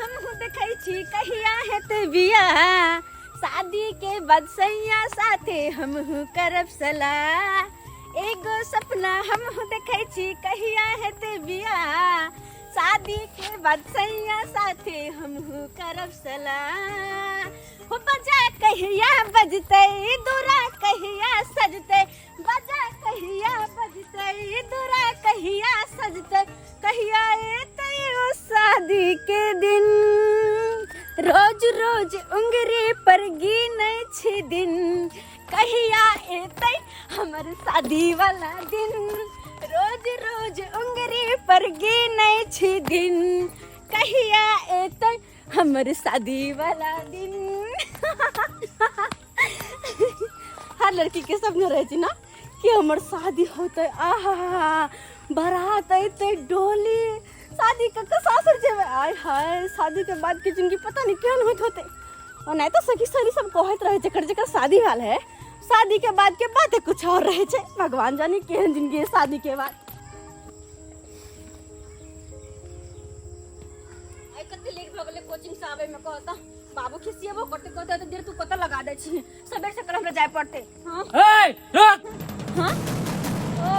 हमहूँ देखै छी कहिया हेतै बियाह, शादी के बाद सैया साथे हमहूँ करब सलाह। एगो सपना हमहूँ देखै छी कहिया हेतै बियाह, शादी के बाद सैया साथे हमहूँ करब सलाह। हो बजा कहिया बजतै दूरा कहिया सजतै, बजा कहिया बजतै दूरा कहिया सजतै, कहिया एतै ओ शादी के दिन। रोज रोज उंगरी पर गिनै छी दिन, कहिया एतै हमर शादी वाला दिन। रोज रोज उंगरी पर गिनै छी दिन, कहिया एतै हमर शादी वाला दिन। हर लड़की के सपना रहे छै ना कि हमर शादी होते, आहा बारात अयतै, डोली, शादी कऽ के सासुर जेबै। आय हाय, शादी के बाद के जिंदगी पता नहीं केहन होइत होते। ओना तऽ सखी सहेली सब कहैत रहे जकर जकर शादी भेल है, शादी के बाद के बाते कुछ और रहे छै। भगवान जाने केहन जिंदगी है शादी के बाद। आइ कते लेट भऽ गेलै कोचिंग से आबै में। कहता बाबू खिसिएबो करते, कहते तऽ देर तू कतऽ लगा दै छी, सबेर से कल हमरा जाय पड़ते। हाँ ए रुक। हाँ ओ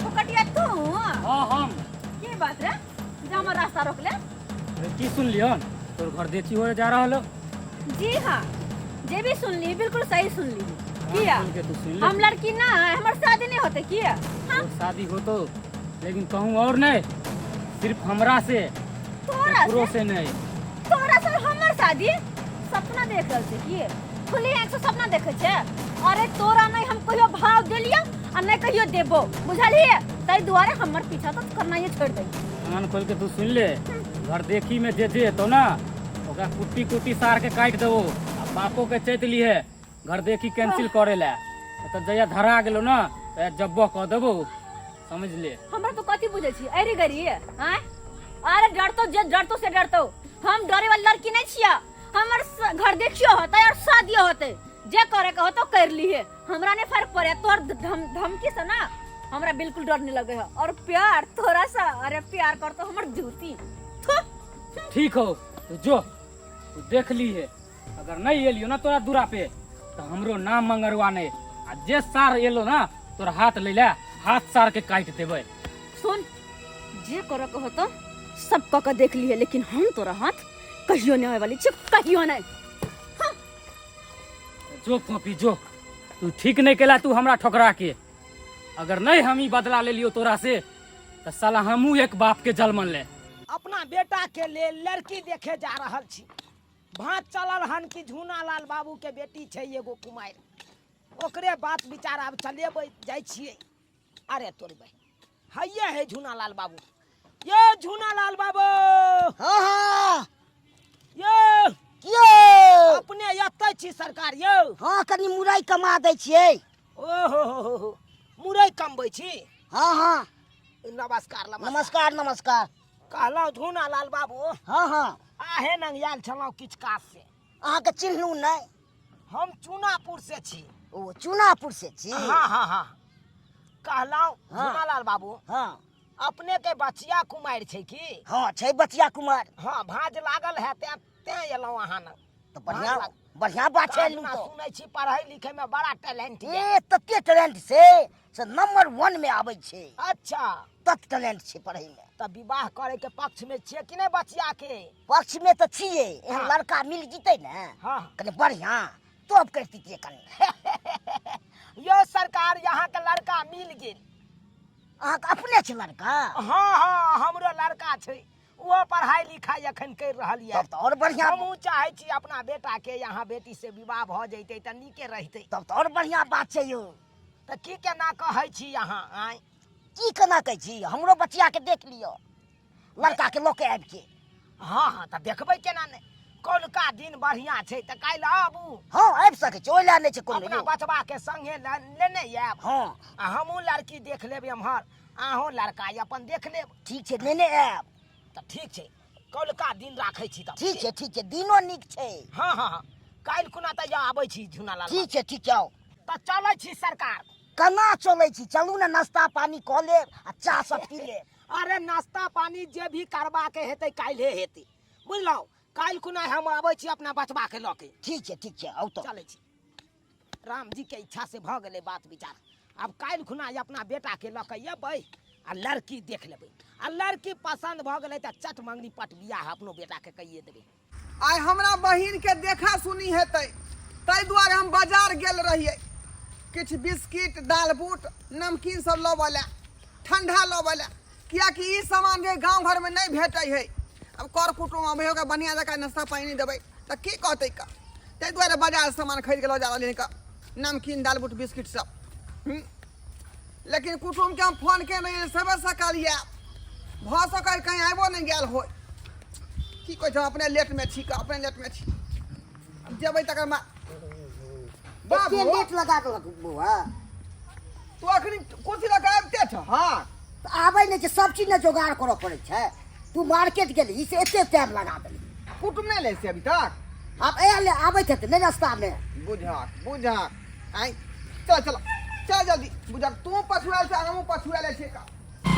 फोकटिया तू? हाँ हम। के बात रे जे हमर रास्ता रोक ले? अरे की सुन लियन, तोर घर देखी हो जा रहल हो। जी हाँ, जे भी सुनली बिल्कुल सही सुनली। किया सुन के तू सुन ले। हम लड़की ना है, हमर शादी नहीं होते किया? हाँ तोर शादी हो तो लेकिन कहूँ और नहीं, सिर्फ हमरा से। तोरा केकरो से? से नहीं। तोरा से हमर शादी? सपना देख रहल छै की? खुली आँख से सपना देखे छै? अरे तोरा नहीं हम कहियो भाव देलियो आ नहीं कहियो देबो, बुझलिए? ताहि दुआरे हमर पीछा तो करना ही छोड़ दे। कान खोल के तू सुन ले, घर देखी में जे जे हेतौ ना ओकरा कुट्टी कुट्टी सार के काटि देबो। आ बापो के चैत लिए घर देखी कैंसिल करे ला, तो जहिया धरा गेलो ना तहिया जब्बो कह देबो, समझ ले। हमरा तो कथी बुझै छी अरे गरी? आँय अरे डरतो जे डरतो से डरतो, हम डरे वाली लड़की नहीं छिया। हमर घर देखियो होते और शादियो होते, जे करे के होतो कर लिए, हमरा नहीं फर्क पड़े। तोर धमकी से ना हमरा बिल्कुल डर नहीं लगे है। और प्यार थोड़ा सा, अरे प्यार करतो हमर जूती। थु। ठीक हो तो जो तू देख ली है, अगर नहीं एलियो ना तोरा दूरा पे तो हमरो नाम मंगरवा नहीं, आ जे सार एलो ना तोरा हाथ ले ले, हाथ सार के काट देबै। सुन जे करे के होतो सब कऽ के देख लिए, लेकिन हम तोरा हाथ कहियो नहीं होय वाली छी, कहियो नहीं। जो कॉपी जो, तू ठीक नहीं केला तू हमरा ठोकरा के। अगर नहीं हम ही बदला ले लियो तोरा से तो साला हमहू एक बाप के जलमन ले। अपना बेटा के लेल लड़की देखे जा रहल छी। भात चलल हन कि झूना लाल बाबू के बेटी छै एगो कुमारि, ओकरे बात विचार आब चलेबै जाइ छियै। अरे तोरी भाई हैये है झूना लाल बाबू। ये झूना लाल बाबू। हाँ हाँ। ये कियो अपने एतै छी सरकार यौ? हाँ कनी मुरई कमा दै छियै। ओ हो हो हो हो, मुरई कमबै छी? हाँ हाँ। नमस्कार नमस्कार। नमस्कार नमस्कार। कहलहुँ झूना लाल बाबू। हाँ हाँ। आहे नंग आयल छलहुँ किछु काज से। अहाँके चिन्हलहुँ नहि? हम चूनापुर से छी। ओ चूनापुर से छी? हाँ हाँ हाँ। कहलहुँ हाँ। झूनालाल बाबू। हाँ। अपने के बचिया कुमारि छै की? हाँ छै बचिया कुमार। हाँ भाज लागल है तें तें एलहुँ अहाँ लग। तऽ बढ़िया भाँज लाग- बढ़िया बात छै एलहुँ ना तऽ। सुनै छी पढ़ै लिखै में बड़ा टैलेंट ये। ए तते टैलेंट से से नंबर 1 में आबै छै। अच्छा। तत टैलेंट छै पढ़ै में। तऽ विवाह करे के पक्ष में छियै कि नहि बचिया के? पक्ष में तऽ छियै, एहन हाँ। लड़का मिल जितै ने हाँ। कनि बढ़िया तब करितियै कनि। यो सरकार यहाँ के लड़का मिल गेल। अहाँके अपने छै लड़का? हाँ हाँ हमरो लड़का छै, ओहो पढ़ाई लिखाई अखन कर रहल यऽ। तब तऽ और बढ़िया। हमहूँ चाहै छी अपना बेटा के यहाँ बेटी से विवाह भऽ जैतै तऽ नीके रहितै। तब तऽ और बढ़िया बात छै यौ। तऽ की केना कहै छी अहाँ? आँय की केना कहै छी, हमरो बचिया के देख लिअ, लड़का के लऽ के आबि के। हाँ हाँ तऽ देखबै केना नहि, कौलका दिन बढ़िया छै तऽ काल्हि आबू। हाँ आबि सकै छी, ओहि लए नहि छै कोनो अपना यौ। बचबा के संगे लेने आयब। हाँ। आ हमहूँ लड़की देख लेब एम्हर, अहूँ लड़का अपन देख लेब। ठीक छै लेने आयब। तऽ ठीक छै कौलका दिन राखै छी तब। ठीक छै ठीक छै, दिनो नीक छै। हाँ हाँ हाँ काल्हि खुना तऽ आबै छी झुनालाल। ठीक छै ठीक छै आउ। तऽ चलै छी सरकार। केना चलै छी, चलू ने नाश्ता पानी कऽ लेब आ चाह सब पी लेब। अरे नाश्ता पानी जे भी करबाके हेतै काल्हे हेतै, बुझलहुँ? काल्हि खुना हम आबै छी अपना बचबा के लऽ के। ठीक छै, ठीक छै, आउ तऽ। चलै छी। राम जी के इच्छा से भऽ गेलै बात विचार। आब काल्हि खुना अपना बेटा के लऽ के अयबै आ लड़की देख लेबै, आ लड़की पसन्द भऽ गेलै तऽ चट मंगनी पट बियाह अपनो बेटा के कहिए देबै। आइ हमरा बहिन के देखा सुनी हेतै, ताहि दुआरे हम बाजार गेल रहियै किछु बिस्किट, दाल बूट, नमकीन सब लबऽ लए, ठंडा लबऽ लए, कियाकि ई सामान जे गाँव घरमे नहि भेटै है। आब कर कुटुम अबै ओकरा बढ़िआँ जकाँ नाश्ता पानि नहि देबै तऽ की कहतै का, ताहि दुआरे बाजार सामान खरीद के लऽ जा रहलियै का, नमकीन, दाल बूट, बिस्किट सब। लेकिन कुटुमके हम फोन केने रहियै सबेर सकाल आयब, भऽ सकै कहीं आबिओ नहि गेल होय। की कहै छै, हम अपने लेटमे छी का, अपने लेटमे छी। आब जेबै तकर बाद। बाबू एते लेट लगा देलक बौआ। तू अखनी कुर्सी लऽ कऽ आबिते छह? हँ। तऽ आबै नहि छै, सब चीज ने जोगाड़ करऽ पड़ै छै। तू मार्केट गेलही से एते टाइम लगा देलही। कुटुम नहि लै से अभी तक? आब आयल आबैत हेतै नहि रास्तामे। बुझक बुझक, आइ चल चल चल जल्दी। बुझक तू पछुआयल छै, हमहूँ पछुआयल छियै का।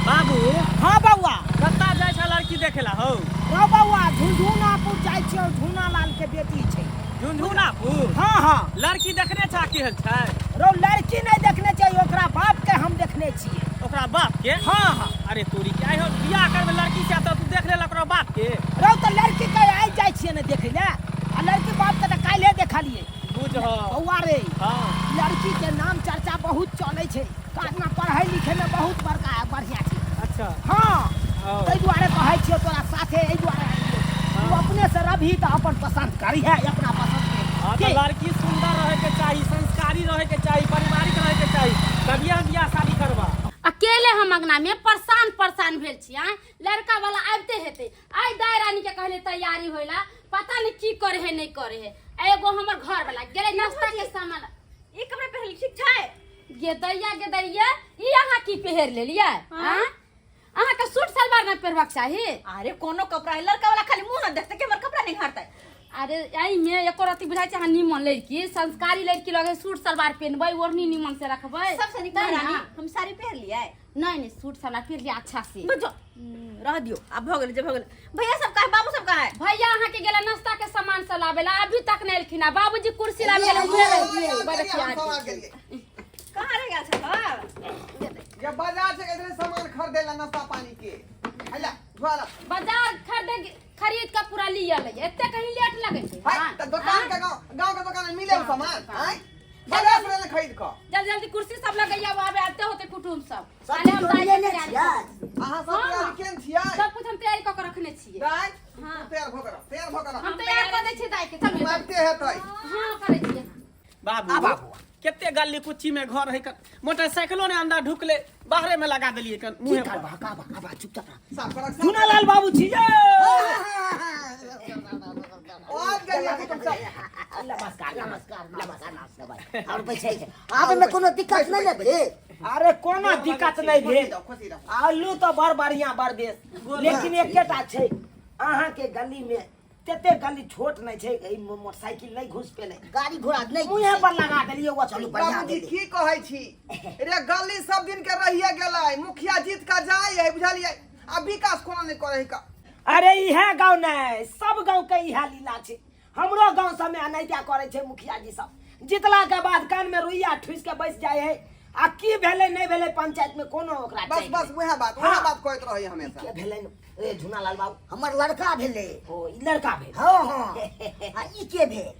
बाबू। हाँ बौआ। कत्ता जाइ छ लड़की देखे ला हौ? रौ बौआ, झुनझुनापुर जाइ छियौ, झुना लाल के बेटी छै। झुनझुनापुर? हाँ हाँ। लड़की देखने छा केहन छै? रौ लड़की नहि देखने छै, ओकरा बाप के हम देखने छियै। ओकरा बाप के? हाँ हाँ। अरे तोरी के, आइ हम बियाह करबे लड़की से तऽ तू देख लेल ओकरा बाप के? रौ तऽ लड़की के आइ जाइ छियै ने देखै ले, आ लड़की बाप के तऽ काल्हे देखलियै। बुझ। बौआ रे। हाँ। लड़की के नाम चर्चा बहुत चलै छै, कारण पढ़ै लिखै में बहुत बड़का बढ़िया छै। अच्छा। हाँ। ओ। ताहि दुआरे कहै छियौ तोरा साथे एहि दुआरे आनियौ। हाँ। तू अपने से रभी तऽ अपन पसंद करिहे, अपना पसंद के। हाँ, तऽ की? लड़की सुंदर रहे के चाही, संस्कारी रहे के चाही, पारिवारिक रहे के चाही, तभिए हम बियाह शादी करबा। अकेले हम अंगना में परेशान परेशान भेल छी। आँय, लड़का वाला आबिते हेतै। आइ दाय रानी के कहले तैयारी होइला, पता नहीं की करे है नहीं करे है। एगो हमर घर वाला गेलै नाश्ता के सामान। ई कपड़ा पहिरल ठीक छै? गे दैया, गे दैया, ई अहाँ की पहिर लेलियै? आँय, अहाँ के सूट सलवार नहि पहिरबाक चाही। अरे कोनो कपड़ा है, लड़का वाला खाली मुंह न देखते कि हमर कपड़ा नहीं घाटतै। अरे एहि में एको रत्ती बुझाइ छै अहाँ नीमन लड़की, संस्कारी लड़की लगे सूट सलवार पहिनबै, ओढ़नी नीमन से रखबै। सबसे नीक तै महारानी, ना। हम साड़ी पहिर लियै। नहीं नहीं, सूट सलवार पहिर लिअ अच्छा से। बुझो, रह दियो, आब भऽ गेलै जे भऽ गेलै। भैया सब कहाँ है, बाबू सब कहाँ है? भैया अहाँ के गेला नाश्ता के सामान सब लाबे ला, अभी तक नहीं एलखिन। आ बाबूजी कुर्सी लाबे गेलै, उहे रहि गेल। बड़ हम प्यार सब आ के। गेलियै। कहाँ रहि गेल छह? ये बाजार से इधर सामान खरीदे ला नाश्ता पानी के। हैला धुआ ला। बाजार खरीदे खरीद के पूरा लिया ले, एते कहीं लेट लगे छै। हाय, हाँ, त दुकान हाँ। के गांव गांव के दुकान में मिले सामान। हाय, बाजार से लेने खरीद के। जल्दी जल्दी कुर्सी सब लगैया, आबे आते होते कुटुम सब। सब पहले हम चीज दाइ के लेने तैयारी छियै? कऽ- अहाँ सब हाँ, तैयारी हाँ। केन छियै? सब कुछ हम तैयारी कऽ के रखने छियै। दाइ, हाँ। तू तैयार भऽ के रह, तैयार भऽ के रह। हम तैयार कऽ दै छियै दाइ के, चलू। आबिते हेतै। हाँ, करै छियै। बाबू, आ बाबू। कते गली कुच्ची में घर है, मोटरसाइकिलो ने अंदर ढुकले, बाहरे में लगा देलिए कन की मुंहे पर। करबा, काबा, काबा, चुपचाप रह। साफ करक, साफ झुना लाल बाबू छी जे। आज गेलियै कुटुम सब। नमस्कार, नमस्कार, नमस्कार, नमस्कार। और बैठे छै। आबे में कोनो दिक्कत नहि ने भेल? अरे कोनो दिक्कत नहि खुशी भेल। रहू, खुशी रहू। आलू तऽ बड़ बढ़िया, बड़ बेस, लेकिन एकेटा छै, अहाँ के गली में तते गली छोट नहि छै, एहि में मोटरसाइकिल नहि घुस पेलै, गाड़ी घोड़ा नहि मुँहे पर लगा देलियै ओ। चलू, बढ़िया बाबूजी भेलै। की कहै छी रे, गली सब दिन के रहिए गेलै, मुखिया जीत के जाय है बुझलियै, आ विकास कोनो नहि करै है का। अरे इहे गाँव नहि, सब गाँव के इहे लीला छै। हमरो गाँव सबमे एनाहिते करै छै मुखिया जी सब, जीतला के बाद कान में रुइया ठुसि के बैस जाइ है, आ की भेलै नहि भेलै पंचायत में कोनो ओकरा बस चाही बस नहि। वएह बात, वएह हाँ। बात कहैत रहै हमेशा। के भेलै ए झुनालाल बाबू? हमर लड़का भेलै। ओ ई लड़का भेल? हाँ हाँ। आ ई के भेल?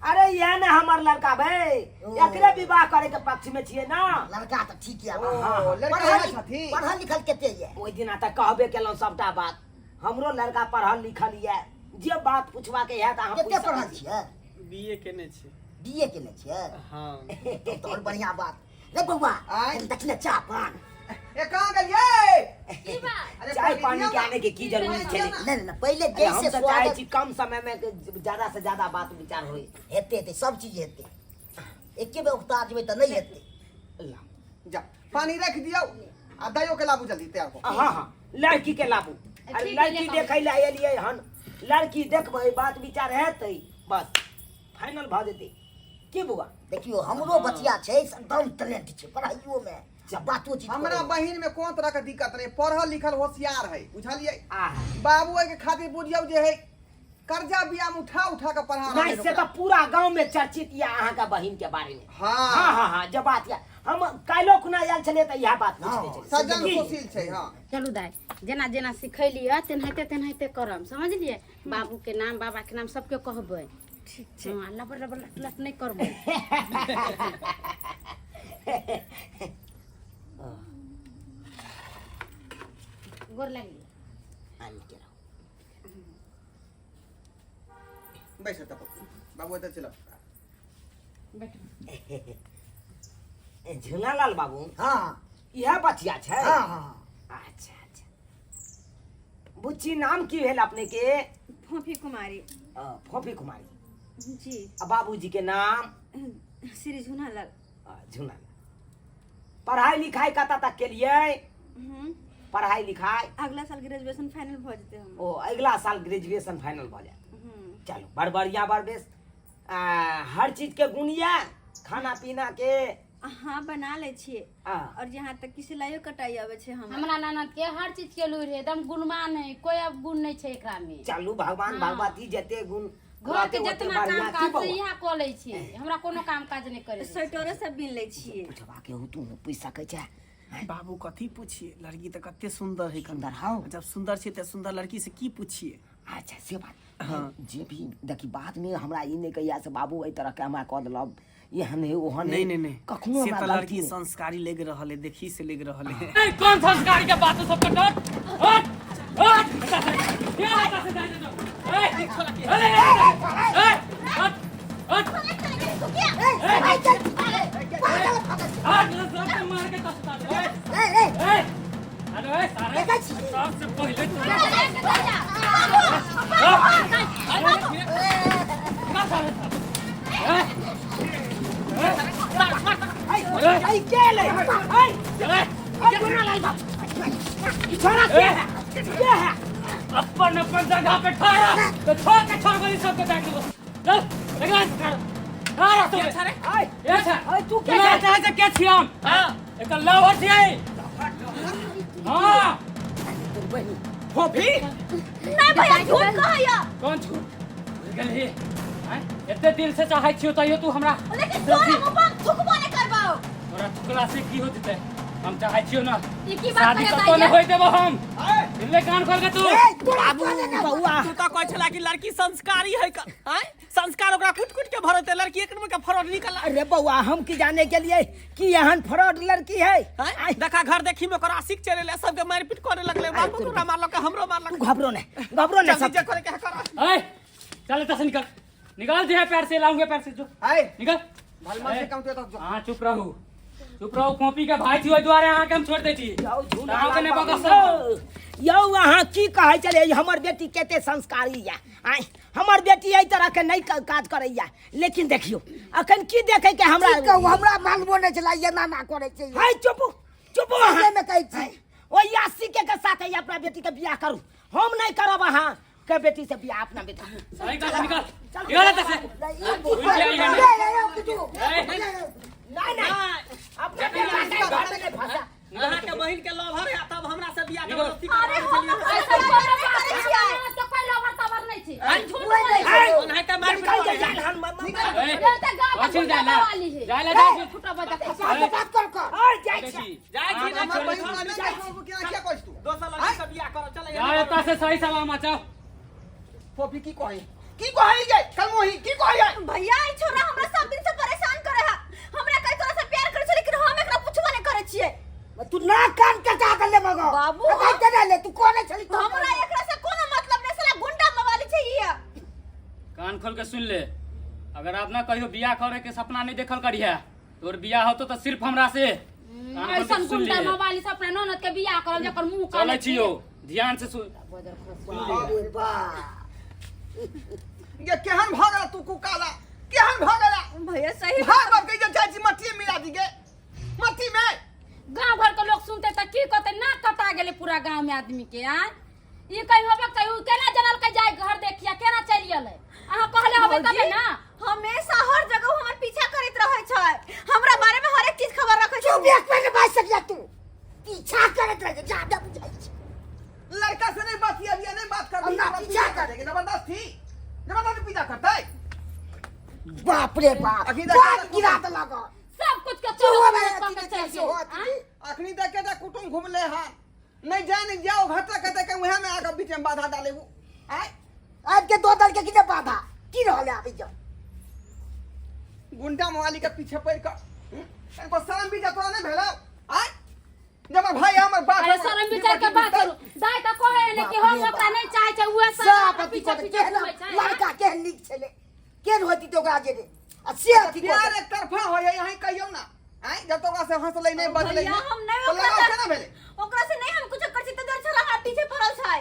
अरे इएह ने हमर लड़का भाई, ओ। एकरे विवाह करे के पक्ष में छियै ना। लड़का तऽ ठीक यऽ। ओ, हाँ, लड़का पढ़ल इएह छथिन। पढ़ल लिखल कते यऽ? ओहि दिना तऽ कहबे केलहुँ सबटा बात, हमरो लड़का पढ़ल लिखल यऽ, जे बात पूछबाक हैत अहाँ कते पूछि पढ़ल सकैत छी। छियै? बीए केने छी। बीए केने छियै? हाँ। तब तऽ और बढ़िया बात। रे बौआ, आँय? कनि देखने चाह पान। ए कहाँ गेलियै? की बात? अरे चाय पानी दियौ के ना। आने के की जरूरी छै? नहि नहि, पहिले अरे हम जैसे तऽ चाहै स्वागत छी कम समय में ज्यादा से ज्यादा बात विचार होय। हेतै हेतै, सब चीज हेतै, एके बेर उतार जेबै तऽ नहि हेतै। ला। जा पानी रख दियौ आ दैयो के लाबू जल्दी तैयार हो। हाँ हाँ, लड़की के लाबू। अरे ठीक है, लड़की लेके देखै लए एलियै हन, लड़की देखबै, बात विचार हेतै, बस फाइनल भऽ जेतै। की बौआ? देखियौ हमरो बचिया छै, एकदम टैलेंट छै पढ़ाइयो में आ बातोचीत हमरा करैमे। बहिन में कोनो तरह के दिक्कत नहीं, पढ़ल लिखल होशियार है बुझलियै। आ बाबू एहि के खातिर बुझियौ जे है कर्जा बिया में उठा उठा के पढ़ा रहल नहीं है से ओकरा। तो पूरा गांव में चर्चित या अहाँ के बहिन के बारे में। हाँ। हाँ हाँ हाँ, जब बात या हम काल्हो खुना आयल छलियै तऽ इएह बात पूछने छलियै। सज्जन की? सुशील छै। हाँ। चलू दाइ, जेना जेना सिखैलियै तेनाहिते तेनाहिते करब, समझलियै? बाबूके नाम, बाबाके नाम सबके कहबै। ठीक छै। हँ, लबर लबर लट लट नहि करबै। गोर लगलियै। आनि के रहू। बैस एतऽ बाबू, एतऽ चलब। बैठू। झुनालाल बाबू। हाँ। इएह बचिया छै? हाँ हाँ। अच्छा अच्छा, बुच्ची, नाम की भेल अपने के? फोफी कुमारी। फोफी कुमारी। जी। आ बाबूजी के नाम? श्री झुनालाल। झुनालाल। पढ़ाई लिखाई कतऽ तक केलियै? पढ़ाई लिखाई? अगला साल ग्रेजुएशन फाइनल भऽ जेतै हमर। ओ, अगिला साल ग्रेजुएशन फाइनल भऽ जायत। चलू, बड़ बढ़िया, बड़ बेस। हर चीज के गुण यऽ, खाना पीना के? हाँ, बना लै छियै। और यहाँ तक कि सिलाइयो कटाई आबै छै हमरा। हमरा ननद के हर चीज के लूरि है, एकदम गुणमान है, कोई अब गुण नहीं छै एकरा में। चलू, भगवान भगवती जते गुण घर के रहतै ओते जितना बढ़िया। काम की काज से बौआ? इएह कऽ लै छियै, हमरा कोनो काम काज नहि करे दै छै। स्वेटरो सब बिन लै छियै। पूछबा के हो, तू पूछि सकै छै। बाबू, कथी पूछिए? लड़की तऽ कते सुंदर है। सुंदर हौ। जब सुंदर छै तऽ सुंदर लड़की से की पूछिए? अच्छा, से बात। जे भी देखी, बाद में हमरा ई नहि कहिया से बाबू एहि तरह के हमरा कऽ देलक, एहन है ओहन है। नहीं नहीं नहीं। कखनो से हमरा तऽ गलती लड़की नहि। संस्कारी लग रहल है, देखी से लग रहल है। ए, कौन संस्कारी के बात सबके? डर हट हट, एतऽ से, के एतऽ से जाइ जो। ए, अरे, ए, हट हट हट, सबके मार के तस्ता दे। ए ए। ए, अरे ए, सारे सबसे पहिले तू निकाल सारे सब। ए, ऐ, के एलै? ऐ, ए, ऐ, झुनालाल बाबू, ई छोरा के है? के है? अपन अपन जगह पे ठहरा तो छोड़ के छोड़ गोली सबके देख देबो। चल, निकल, ठहरा ठहरा तू। ऐ, ये छे। ऐ, तू के के छै? चाहे से के छियै हम? हां, एकर लवर छियै। हां। फोफी। नहीं भैया, झूठ कहैया। कौन झूठ भूल गेलही? हैं, एते दिल से चाहै छियो तैयो तू हमरा लेकिन तोरा मुँह पर थुकबो नहीं करबाओ। तोरा थुकला से की हो जेतै? हम चाहै छियो ना, ई की बात शादी करे कतौ दाइ? नहि होय देबो हम। सुनले कान खोल के तू। बाबू, बौआ। तू तऽ कहै छला कि लड़की संस्कारी है, आँय, संस्कार ओकरा कुट कुट के भरते, लड़की एक नंबर के फ्रॉड निकल। अरे बौआ, हम की जाने के लिए कि एहन फ्रॉड लड़की है। आँय, देखा, घर देखी में ओकर आशिक चले ले, सबके मारपीट करे लगले, बाबू तोरा मारलक, हमरो मारलक। तू घबरो नहीं, घबरो नहीं। जल्दी सब जे करे के है कर। ए, चल एतऽ से निकल, निकल। जे है पैर से लाऊंगे, पैर से जो। है निकल। भलमा से कम तो एतऽ जो। हाँ, चुप रहू, चुप रहू। कॉपी के भाई छी, ओहि दुआरे अहाँके हम छोड़ि दै छी। यौ झूठ। अहाँके नहि बकस। यौ, अहाँ की कहै छलियै? हमर बेटी कते संस्कारी यऽ। आँय, हमर बेटी एहि तरहके नहि काज करैया, लेकिन देखियौ अखन की देखै के हमरा। की कहू, हमरा मानबो नहि छला एना ना करै छै। है, चुप चुप अहाँ। मे कहै छी। ओहि आशिके के साथ ही अपना बेटी के बियाह करू, हम नहि करब अहाँ के बेटी से बियाह अपना बेटी। सही कहा, निकल निकल एतऽ से। ई भूल गया ये। नहीं। ए, नहीं नहीं, अपना बेटा के घर में नहीं फंसा। अहाँके बहिन के लवर है, तब हमरा से बियाह निकल। जबरदस्ती कर अरे, हम ऐसा कोनो बात नहि, हमरा तऽ कोई लवर तवर नहि छै, हम झूठ बोलै छी। ओनाहिते मारपीट निकल करे। जाए हन ए, ये तऽ गाँव के अथी गुंडा जाय ला। वाली है। जाय ला, जाय ला। फुटा बजा खसा। बात बात कर कर। और जाइ देखै छी। छी। जाइ छी अहाँके ने, हमर छोड़ि बहिन के नहि देखबो कि किया कहै छी तू? दोसर लड़की से बियाह करब, चल। जाय एतऽ से, सही सलामत जाओ। फोफी, की कहै, की कहै गे कलमोही, की कहै? भैया, ई छोरा हमरा सब दिन से परेशान करे है। हमरा कई तरह से प्यार करे छै, लेकिन हम एकरा पुछबो नहीं करे छियै। तू ना कान कटा देले मगो। बाबू, कटाइ ते ले तू कोने छली तू? हमरा एकरा से कोनो मतलब नहीं, साला गुंडा मवाली छै ई। कान खोल के सुन ले, अगर आप ना कहियो बियाह करे के सपना नहीं देखल करिहे, तोर बियाह होतो तो सिर्फ हमरा से। कान खोल के ऐसन सुन गुंडा ले। मवाली से अपना ननद के बियाह करब जकर मुंह कान। चलै छियो, ध्यान से सुन। अरे बा। गे, केहन भऽ गेला तू कुकाला, केहन भऽ गेला? भैया, सही। भाग बाप के, जाइ छी मट्टी मिला दी गे मट्टी में। गांव घर के लोग सुनते तऽ की कहते? नाक कटा गेलै पूरा गांव में आदमी के। आय, ई कहीं होबे कहीं, केना जानल के जाय घर देखिया, केना चलि गेलै? अहाँ कहले होबे तबे ना। हमेशा हर जगह हमर पीछा करैत रहै छै, हमरा बारे में हर एक चीज खबर रखै छै। चुप, एक मिनट बाज सकिया। तू पीछा करत रहे, ज्यादा बुझाई छै। लड़का से नहीं बात किया, नहीं बात कर। अब ना पीछा कर। जबरदस्ती। बाप रे बाप अखनी देख- बाप गिरा देलक सब कुछ के सेहो चोर मे कऽ अथी के देखै चलि सेहो गेल अथी आँय? अखनी देखे तऽ कुटुम घुमले हन नहीं जाए नहीं जाओ घर तक कहते कि उहे में आके बीच में बाधा डाले वो आय आबि के दो दल के किने बाधा की रहल आबि जाओ गुंडा मोवाली के पीछे पड़ कर इनको शर्म भी तोरा नहीं भेलो आय जब हमर भाई हमर बाप अरे हमर शरम विचार के बात करू दाइ तऽ कहै ने कि हम ओकरा नहीं चाहै छै उहे सब सब अथी पीछे कऽ पीछे केहन घुमै छै लड़का केहन नीक छलै केहन होती तऽ ओकरा जेने आ से अथी कऽ प्यार एक तरफा हो है यहीं कहियो ना आय जब तो ओकरा से हंसलै नहीं बजलै भैया हम नहीं तो ओकरा लगाव से केना भेलै ओकरा से नहीं हम कुछ कर छी त छला हाथ पीछे पड़ल छै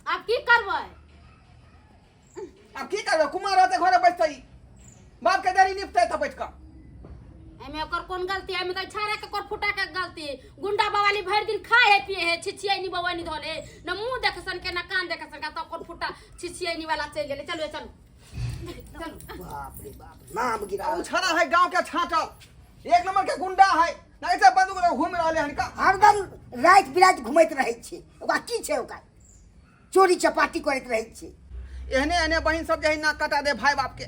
आब की करबै अब की करबै कुमार रहते घरे बैठते बाप के दरी निपते तऽ बैठ कऽ एमे ओकर कोन गलती है एमे तऽ छाड़ा के कोर फुटा के गलती गुंडा बवाली भरि दिन खाए है पिए है छिछियैनी बवानी धोल है न मुंह देखे सन के न कान देखे सन के तऽ ओकर फुटा छिछियैनी वाला चलि गेलै चलू ए, चलू चलू बाप रे बाप नाम गिरा उ छड़ा है गांव के छाटल एक नंबर के गुंडा है नहीं से बंदूक लऽ घूम रहले हन का हरदम राति बिराति घुमैत रहै छै ओकरा की छै ओकरा चोरी चपाटी करैत रहै छै एहने एहने बहिन सब जे है नाक कटा दे भाई बाप के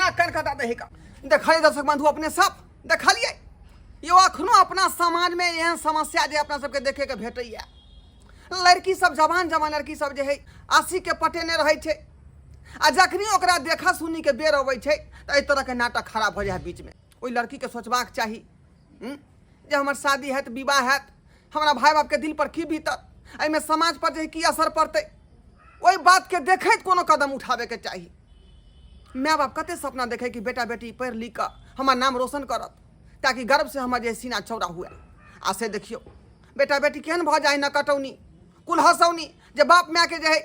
नाक कान कटा दे है का देखलिए दर्शक बंधु अपने सब देखलिए यो अखनो अपना समाज में एहन समस्या जे अपना सबके देखे के भेटैया लड़की सब जवान जवान लड़की सब जे है आशी के पटेने रहै छै आ जखनी ओकरा देखा सुनी के बेर अबै छै तऽ एहि तरहके नाटक खराब भऽ जाइ है बीचमे ओहि लड़कीके सोचबाक चाही हूँ, जे हमर शादी हैत विवाह हैत हमरा भाय बापके दिल पर की बीतत एहिमे समाज पर जे है की असर पड़तै ओहि बातके देखैत कोनो कदम उठाबैके चाही माय बाप कते सपना देखै कि बेटा बेटी पढ़ि लिख कऽ हमर नाम रोशन करत ताकि गर्वसँ हमर जे सीना चौड़ा हुए आ से देखियौ बेटा बेटी केहन भऽ जाइ न कटौनी कुल हँसौनी जे बाप मायके जे है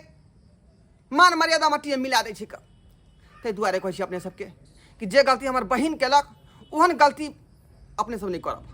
मान मर्यादा मट्टीमे मिला दै छै कऽ ताहि दुआरे कहै छी अपने सबके कि जे गलती हमर बहिन केलक ओहन गलती अपने सब नहि करब।